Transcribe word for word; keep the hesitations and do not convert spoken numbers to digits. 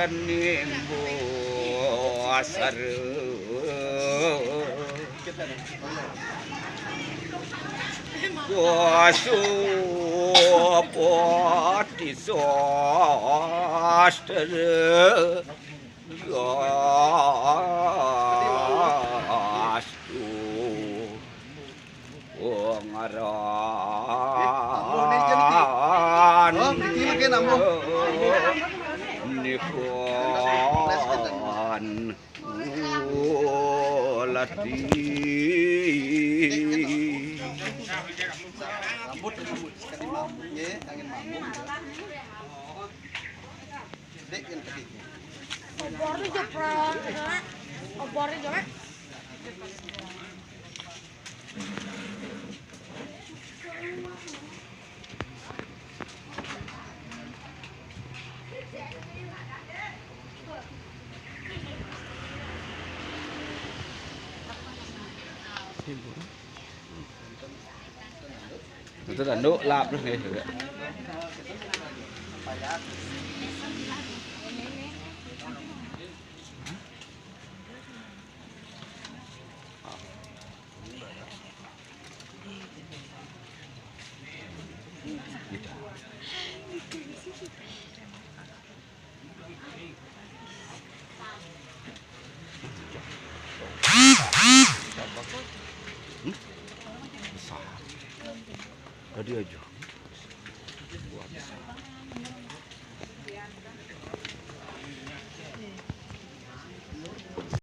Nimbasara. Koso patisastra. Gastu. Oh, ngaran. Oh, niki lagi nambah. Nikon. Ulati. Rambut, rambut. Sekali mambung, ya, angin mambung, ya. Dek, yang tadi. Obornya jeprot, jeprot. Obornya jeprot. Itu tanduk lap terus nih juga. Besar. Tadi aja.